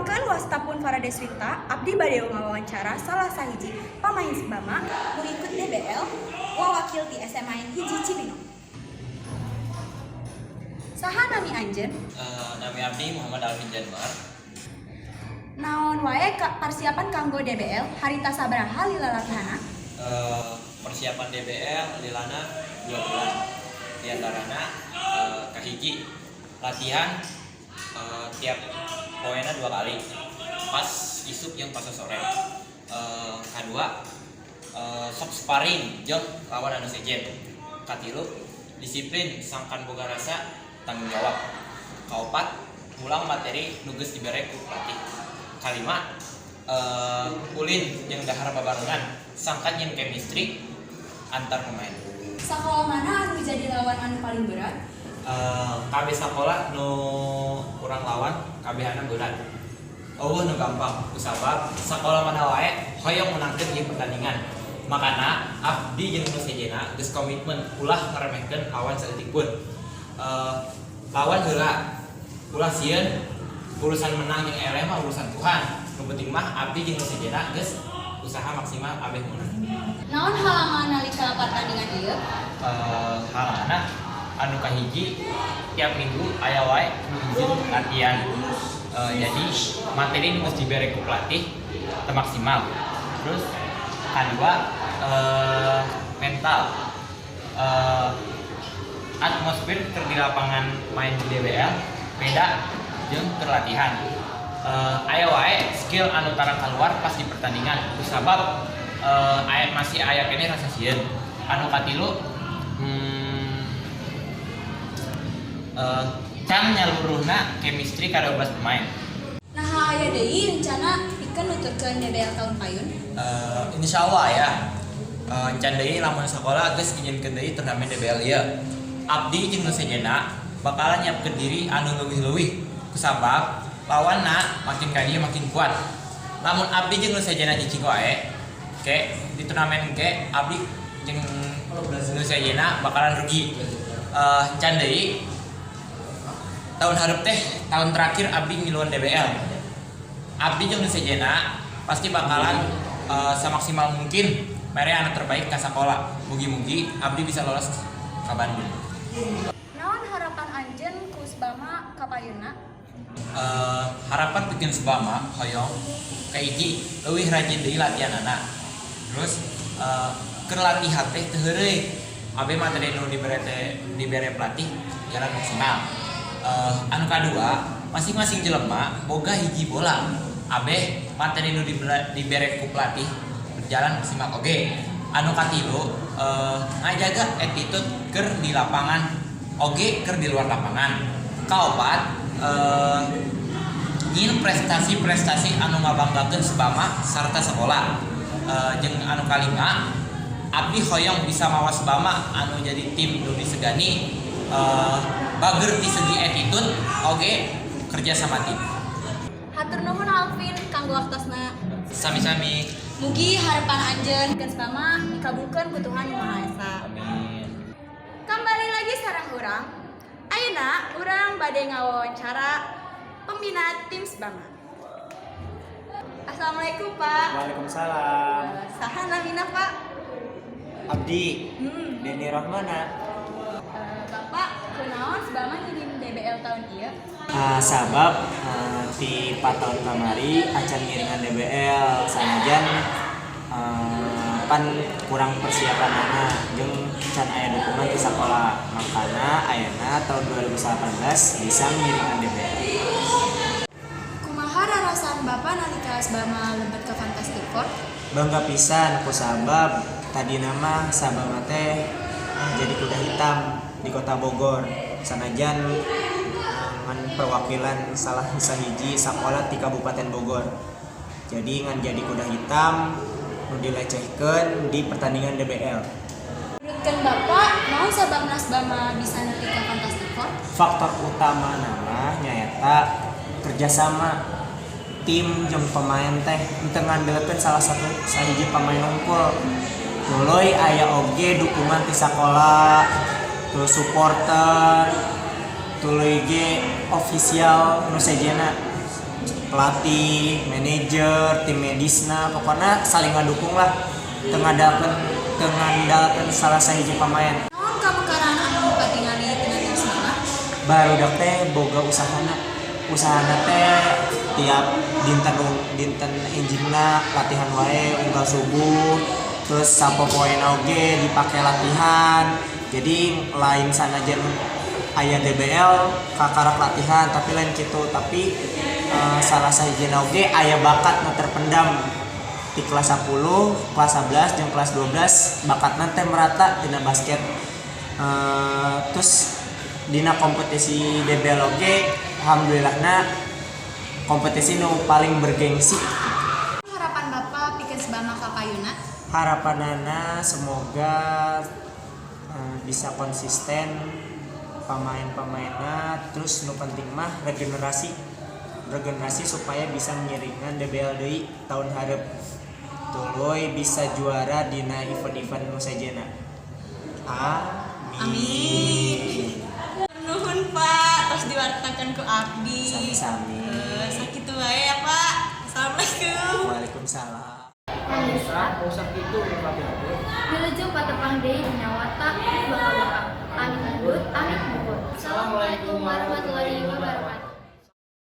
Tepangkeun, wasta pun Farah Deswita, abdi bade ngawawancara salah sahiji pamain Sebama nu ikut DBL, wawakil di SMA N 1 Cibinong. Saha nami anjeun? Nami abdi Muhammad Alvin Januar. Naon wae ka persiapan kanggo DBL, harita sabaraha lila latihanna? Persiapan DBL lilana 2 bulan. Di antarana kahiji, latihan tiap poena dua kali. Pas isuk jeung pas sore. Kadua, sok sparring jeung lawan anu sejen. Katilu, disiplin sangkan boga rasa tanggung jawab. Kaopat, ulang materi nu geus dibere ku pelatih. Kalima, ulin jeung dahar babarengan sangkan jeung chemistry antar pemain. Sakola mana anu jadi lawan anu paling berat? Kabeh sakola nu urang lawan kabehana berat. Euweuh nu gampang, kusabab sakola mana wae hoyong menangkeun ieu pertandingan. Makana abdi jeung nu sejenna geus komitmen ulah ngaremehkeun lawan saeutik pun. Lawan heula, ulah sieun, urusan menang jeung eleh mah urusan Tuhan. Nu penting mah abdi jeung nu sejenna geus usaha maksimal ambeh menang. Naon halangan nalika pertandingan ieu? Halanganna anu kahiji, tiap minggu aya wae nu izin latihan. Jadi materi nu geus dibere ku pelatih teu maksimal. Terus kadua, mental. Atmosfer keur di lapangan main di DBL beda jeung keur latihan. Aya wae skill anu tara keluar pas di pertandingan kusabab aya, masih aya keneh rasa sieun. Anu katilu, can nyaluruhna chemistry ka 12 pemain. Nah, aya deui rencana pikeun nuturkeun DBL tahun payun? Insya Allah ya. Encan deui lamun sekolah geus nginjinkeun deui turnamen DBL ieu. Abdi jeung nu sejenna bakalan nyiapkeun diri anu leuwih-leuwih kusabab lawanna makin ka dieu makin kuat. Lamun abdi jeung nu sejenna cicing wae, ke di turnamen ke abdi jeung nu sejenna bakalan rugi. Encan deui tahun hareup teh tahun terakhir abdi ngiluan DBL. Abdi jeung nu sejenna pasti bakalan semaksimal mungkin mere anu terbaik ka sakola. Mugi-mugi abdi bisa lolos ka Bandung. Naon harapan anjeun ku Sebama ka payunna? Harapan pikeun Sebama, hoyong kahiji, leuwih rajin deui latihanana. Terus keur latihan teh teu heureuy. Abdi materi nu dibere teh dibere pelatih jalan maksimal. Anu kadua, masing-masing jelema boga hiji bola. Ambeh materi nu dibere ku pelatih berjalan maksimal oge. Anu katilu, ngajaga attitude keur di lapangan oge keur di luar lapangan. Kaopat, nyieun prestasi-prestasi anu ngabanggakeun Sebama sarta sekolah. Jeung anu kalima, abdi hoyong bisa mawa Sebama anu jadi tim nu disegani, bager ti segi attitude oge kerja sama tim. Hatur nuhun, Alvin, kanggo waktosna. Sami-sami. Mugi harapan anjeun pikeun Sebama dikabulkeun ku Tuhan Yang Maha Esa. Amin. Kembali lagi sareng urang. Ayeuna urang bade ngawawancara pembina tim Sebama. Assalamualaikum, Pak. Waalaikumsalam. Saha namina, Pak? Abdi Denny Rohmana. Bapak, kunaon Sebama ngiring DBL tahun ieu? Sabab ti 4 tahun kamari acan ngiringan DBL, sanajan pan kurang persiapanana jeung can aya dukungan ti sakola, makana ayeuna tahun 2018 bisa ngiringan DBL. Kumaha rarasaan Bapak nalika Sebama lebet ke Fantastic Four? Bangga pisan kusabab tadina mah Sabama teh jadi kuda hitam di Kota Bogor, sanajan ngan perwakilan salah sahiji sakola di Kabupaten Bogor, jadi ngan jadi kuda hitam nu dilecehkeun di pertandingan DBL. Menurutkan Bapak, naon sababna Sebama bisa nepi ka Fantastic Four? Faktor utama nama nyaeta kerjasama tim jeung pemain teh, henteu ngandelkeun salah satu sahiji pemain unggul. Tuluy aya oge dukungan ti sakola, terus supporter, tuluy ge official nu sejenna. Pelatih, manajer, tim medisna, pokoknya saling ngadukung lah. Teu ngandalkeun, teu ngandalkeun salah sahiji pemain. Naon kamekaran anu katingali tina tim Sebama? Barudak teh boga usahana, usahana teh tiap dinten, dinten enjingna latihan wae unggal subuh, terus sapopoena oge dipake latihan. Jadi lain sanajan aya DBL kakarak latihan, tapi lain gitu. Tapi salah sahijina oge aya bakat nu terpendam di kelas 10, kelas 11 jeung kelas 12, bakatna teh merata dina basket. Terus dina kompetisi DBL oge alhamdulillahna kompetisi nu paling bergengsi. Harapan Bapak pikeun Sebama kapayuna? Harapanana semoga bisa konsisten pemain-pemainnya, terus nu penting mah regenerasi, regenerasi supaya bisa ngiringan DBL deui tahun hareup, tuluy bisa juara dina event-event nu sejenna. Amin. Amin. Nuhun, Pak, tos diwartakan ku abdi. Sami-sami. Sakitu wae ya, Pak. Assalamualaikum. Waalaikumsalam. Wilujeng patepang deui dina warta ku bakal-bakal. Amit mundur, amit mupur. Assalamualaikum warahmatullahi wabarakatuh.